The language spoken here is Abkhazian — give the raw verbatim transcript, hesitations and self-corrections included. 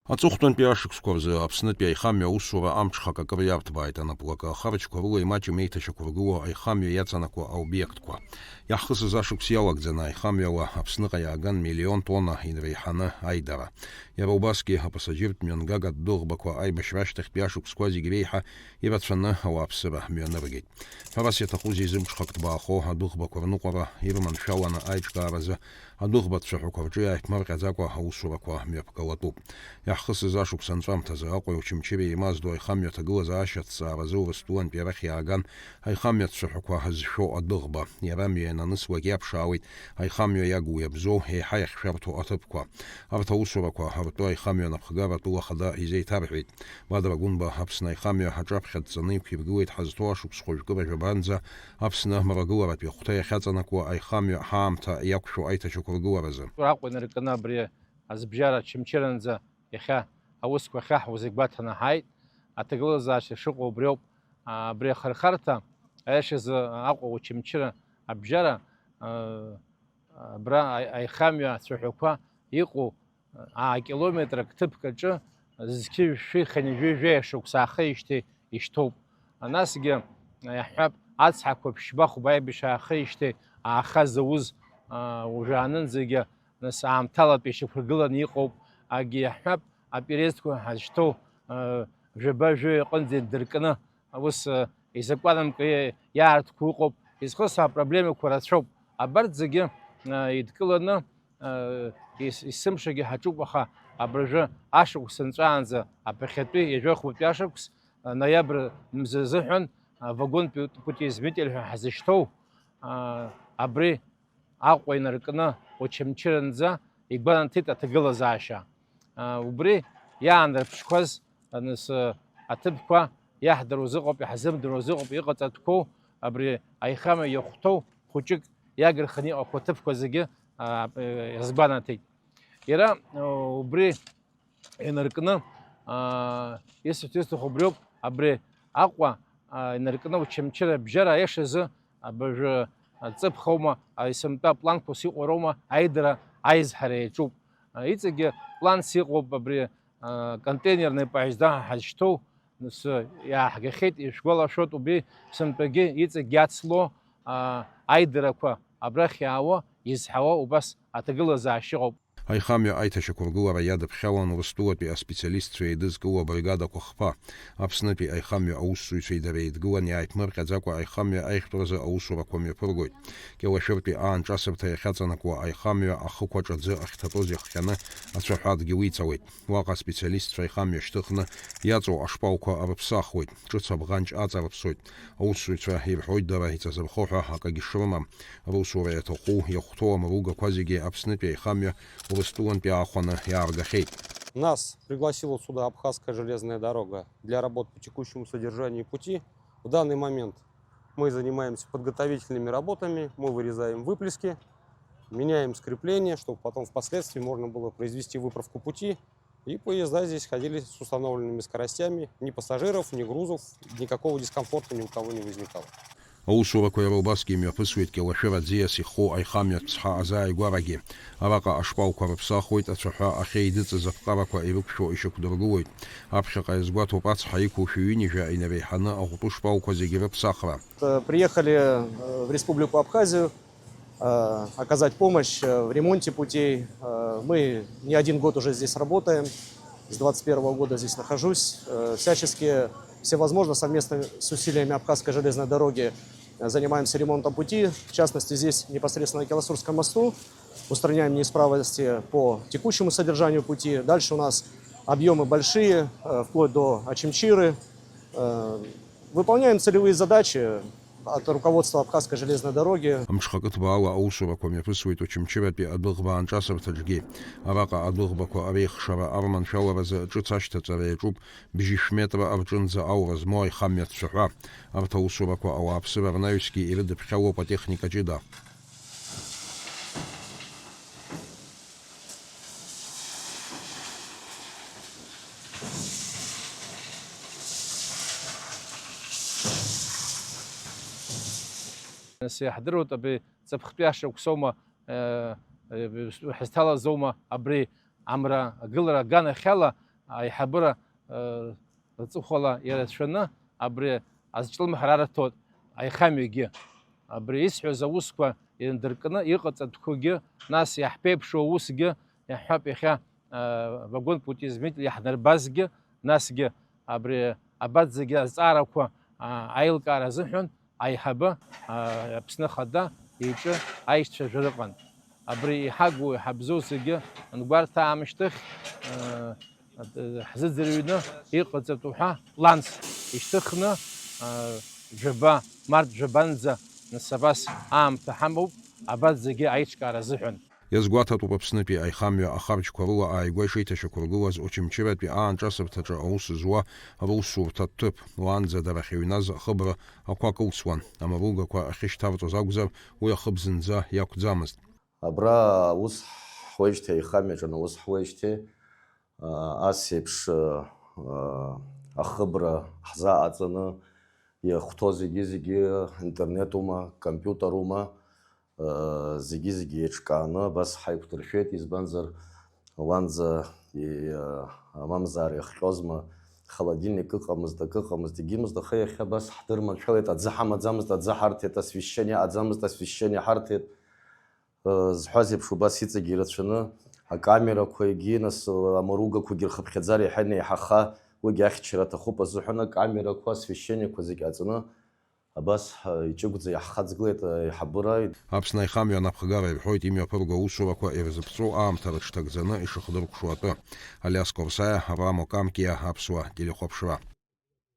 Аҵыхәтәантәи ашықәсқәа рзы Аԥснытәи аихамҩа аусура амҽхак акыр иарҭбааит анаплакы ахарџьқәа рыла имаҷым еиҭашьақәыргылоу аихамҩа иаҵанакуа аобиектқәа. Иаҳхысыз ашықәс иалагӡаны аихамҩала Аԥсныҟа иааган миллион тонна инреиҳаны аидара. Иара убасгьы апасаџьыртә мҩангагатә дәыӷбақәа аибашьра ашьҭахьтәи ашықәсқәа зегь реиҳа ирацәаны ауааԥсыра мҩаныргеит. Ҳәарас иаҭахузеи зымҽхак ҭбаахо адәыӷбақәа рныҟәара ирманшәаланы аиҿкааразы адәыӷба цәаҳәақәа рҿы иааиԥмырҟьаӡакәа аусурақәа мҩаԥгалатәуп. Иаҳхысыз ашықәс анҵәамҭазы Аҟәеи Очамчыреи еимаздо аихамҩа аҭагылазаашьа аҭҵааразы Урыстәылантәи арахь иааган аихамҩа цәаҳәақәа зшәо адәыӷба. Иара амҩа иананысуагь иаԥшаауеит аихамҩа иагу иабзоу еиҳа иахьшәарҭоу аҭыԥқәа. Арҭ аусурақәа ртәы аихамҩа анапхгара атәыла ахада изеиҭарҳәеит. Бадра Гәынба Аԥсны аихамҩа аҿаԥхьа дҵаны иқәиргылеит ҳазҭоу ашықәс хәажәкыра жәабанӡа Аԥсны мрагыларатәи ахәҭа иахьаҵанакуа аихамҩа ҳаамҭа иақәшәо аиҭашьақәыргыларазы. Аҟәа инаркны абри азыбжьара Очамчыранӡа иахьа аусқәа ахьаҳуаз игәаҭаны ҳааит. Аҭагылазаашьа шыҟоу убриоуп. Абри ахырхарҭа, аиашазы, Аҟәа Очамчыра абжьара, абра аихамҩа ацәаҳәақәа иҟоу аа километрак ҭыԥк аҿы зқьи жәшәи хынҩажәи жәаҩа шықәса аахижьҭеи ишьҭоуп. Насгьы иаҳҳәап, ацҳақәа ԥшьба-хәба аибашьра аахижьҭеи ааха зауз, уажәаанынӡагьы нас аамҭалатәи ишьақәыргыланы иҟоуп. Акгьы иаҳҳәап, апередкқәа ҳазшьҭоу, жәаба-жәаҩа аҟынӡа идыркны ус, э, изакәанымкәа иа-, иаартқәоу ыҟоуп, изхысҳәаау апроблемақәа рацәоуп. Абарҭ зегьы, э, идкыланы, э, ес-, есымшагьы ҳаҿуп, аха абыржәы ашықәс нҵәаанӡа, аԥхьатәи ҩажәа хәбатәи ашықәс, э, ноиабр мза азыҳәан, э, вагон пу-, путеизменитель ҳәа ҳзышьҭоу, э, абри Аҟәа инаркны Очамчыранӡа игәанаҭеит аҭагылазаашьа. Убри иаан рыԥшқәаз, нас, аҭыԥқәа иаҳдыруаз ыҟоуп, иҳазымдыруаз ыҟоуп, иҟаҵатәқәоу абри аихамҩа иахәҭоу хәыҷык иагырханы иҟақәоу аҭыԥқәа зегьы, а, иазгәанаҭеит. Иара, а, убри инаркны, аа, исҳәарц исҭаху убриоуп, абри Аҟәа, аа, инаркны Очамчыра абжьара аиашазы абыржәы ҵыԥх аума, есымтәа планқәас иҟоу роума аидара аизҳара иаҿуп. Иҵегьы планс иҟоуп абри, аа, контейнерный поезда ҳазшьҭоу, нас иааҳгахьеит, ишәгәалашәоит, убри сынтәагьы иҵегь иацло, аа, аидарақәа абрахь иаауа, изҳауа убас аҭагылазаашьа ыҟоуп. Аихамҩа аиҭашьақәыргылара иадыԥхьалан Урыстәылатәи аспециалистцәа еидызкыло абригадақәа хԥа. Аԥснытәи аихамҩа аусзуҩцәеи дареи еидгылан иааиԥмырҟьаӡакәа аихамҩа аиӷьтәразы аусурақәа мҩаԥыргоит. Кьалашәыртәи аан ҿасырҭа иахьаҵанакуа аихамҩа ахықә аҿы аӡы ахьҭатәоз иахҟьаны ацәаҳәа адгьыл иҵалеит. Уаҟа аспециалистцәа аихамҩа шьҭыхны иаҵоу ашпалқәа рыԥсахуеит, ҿыц абӷанҷ аҵарыԥсоит. Аусзуҩцәа ирҳәоит дара иҵазырхо ҳәа акагьы шрымам. Русура иаҭаху, иахәҭоу амругақәа зегьы Аԥснытәи аихамҩа Урыстәылантәи аахәаны иааргахьеит. Нас пригласила сюда Абхазская железная дорога для работ по текущему содержанию пути. В данный момент мы занимаемся подготовительными работами, мы вырезаем выплески, меняем скрепление, чтобы потом впоследствии можно было произвести выправку пути. И поезда здесь ходили с установленными скоростями, ни пассажиров, ни грузов, никакого дискомфорта ни у кого не возникало. Аусурақәа иара убасгьы имҩаԥысуеит Кьалашәыр аӡиас иху аихамҩа цҳа азааигәарагьы. Араҟа ашпалқәа рыԥсахуеит, ацәаҳәа ахьеидыҵыз аԥҟарақәа ирықәшәо ишьақәдыргылоит. Аԥхьаҟа иазгәаҭоуп, ацҳа иқәу шәи ҩынҩажәа инареиҳаны ахәтәы шпалқәа зегьы рыԥсахра. Э, приехали, э, в Республику Абхазию, э, оказать помощь, э, в ремонте путей. Э, мы не один год уже здесь работаем, с двадцать первого года здесь нахожусь. Э, всячески, всевозможно, совместно с усилиями Абхазской железной дороги, э, занимаемся ремонтом пути. В частности, здесь непосредственно на Киласурском мосту устраняем неисправности по текущему содержанию пути. Дальше у нас объемы большие, э, вплоть до Очамчиры. Э, выполняем целевые задачи от руководства Абхазской железной дороги. Амҽхакы ҭбаала аусурақәа мҩаԥысуеит Очамчыратәи адәыӷба аанҿасырҭаҿгьы. Араҟа адәыӷбақәа реихшара арманшәаларазы ҿыц ашьҭаҵара иаҿуп, бжьышә метра рҿынӡа аура змоу аихамҩа цәаҳәа. Арҭ аусурақәа ауааԥсыра рнаҩсгьы ирыдыԥхьалоуп атехника ҷыда. Нас иаҳдыруеит, абри ҵыԥхтәи ашықәсоума, э, э, ҳазҭалазоума абри амра агылара аганахьала, Аиҳабыра рҵыхәала ирацәаны абри азҿлымҳара рҭоит аихамҩагьы. Абри исҳәаз аусқәа индыркны иҟаҵатәқәагьы, нас иаҳԥеиԥшу аусгьы, иаҳҳәап, иахьа вагон путизмит иаҳнарбазгьы, насгьы абри абаӡ зегьы азҵаарақәа аилкаара азыҳәан аиҳабы Аԥсны Ахада иҿы аишьцәажәара ыҟан. Абри иҳагу, иҳабзоу зегьы ангәарҭа аамышьҭахь, ҳзыӡырҩны иҟаҵатәу ҳәа планс ишьҭыхны, ҩажәаба, март ҩажәабанӡа нас абас аамҭа ҳамоуп, абас зегьы аиҿкаара азыҳәан. Иазгәаҭатәуп Аԥснытәи аихамҩа ахарџьқәа рыла ааигәа ишеиҭашьақәыргылаз Очамчыратәи аанҿасырҭаҿы аус зуа русурҭа ҭыԥ. Уаанӡа дара ахьыҩназ ахыбра ақәа кылсуан. Амаругақәа ахьышьҭарҵоз акәзар, уи ахыб зынӡа иақәӡамызт. Абра аус ҳуеижьҭеи, аихамҩаҿы анаус ҳуеижьҭеи, ас еиԥш ахыбра ҳзааҵаны иахәҭоу зегьы-зегьы интернетума, компиутерума, зегьы-зегьы еиҿкааны абас ҳаиқәдыршәеит, избанзар, уанӡа, и-, амамзар иахҟьозма, холодильник ыҟамызт, акы ыҟамызт, егьимызт, аха иахьа абас ҳдырманшәалеит, аӡы ҳамаӡамызт, аӡы ҳарҭеит, освещение аӡамызт, освещение ҳарҭеит. Зҳәаз еиԥш, убас иҵегьы ирацәаны, акамерақәа, егьи нас амаругақәагьы рхыԥхьаӡара иаҳа инеиҳаха, уигьы ахьчара аҭахуп азыҳәан, акамерақәа, освещениеқәа зегь ааҵаны, абас иҷыгәӡа иаҳхаҵгылеит аиҳабыра. Аԥсны аихамҩа анапхгара ирҳәоит имҩаԥырго аусурақәа ирзыԥҵәоу аамҭа рыҽҭагӡаны ишыхдыркәшо атәы. Алиас Корсаиа, Авраам Окамкиа, Аԥсуа телехәаԥшра.